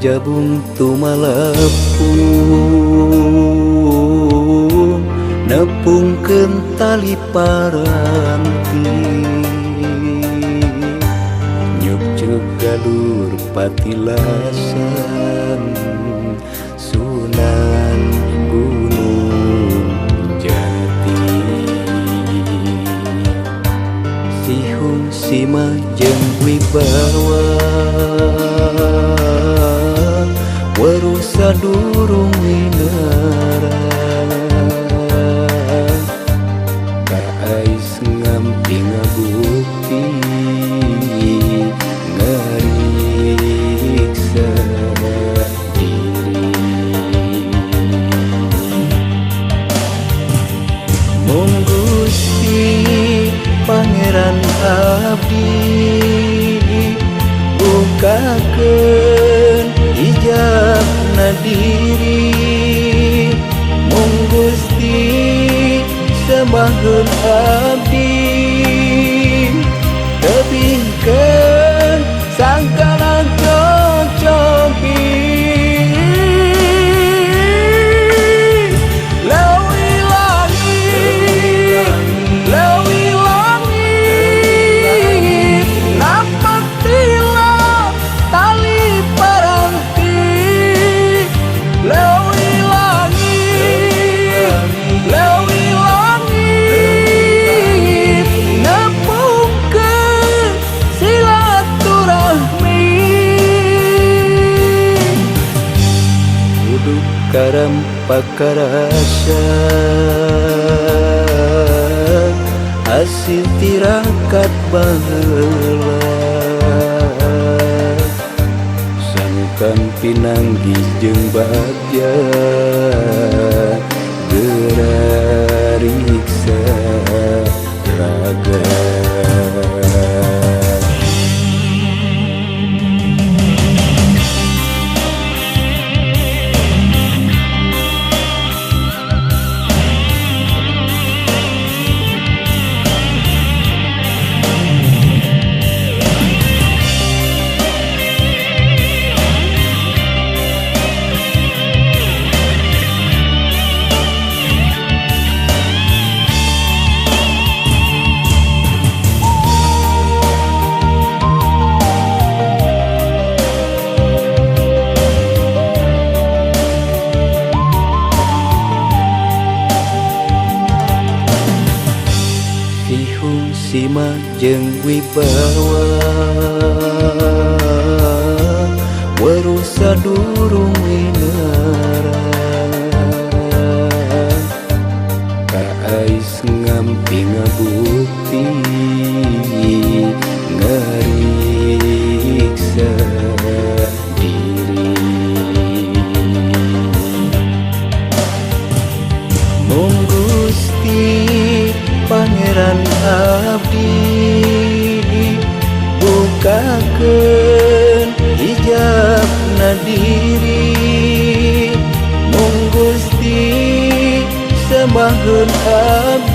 Jabung tumalepung nepungkeun tali paranti nyukcruk galur patilasan Sunan Gunung Jati. Sihung sima jeung wibawa weruh sadurung winarang kaais ngampi ngabukti ngariksa diri. Mung Gusti Pangeran abdi bukakeun hijabna diri. Mung Gusti sembaheun abdi tebihkeun sangkala cocobi. Leuwih langit, leuwih langit, napak tilap tali paranti. Leuwih langit, leuwih langit, nepungkeun silaturahmi. Uduk karampak karasa hasil tirakat baheula sangkan pinanggih jeung bagja geura riksa raga. Sihung sima jeung wibawa weruh sadurung winarang kaais ngampi ngabukti ngariksa diri. Mung Gusti Pangeran abdi bukakeun hijabna diri. Mung Gusti sembaheun abdi.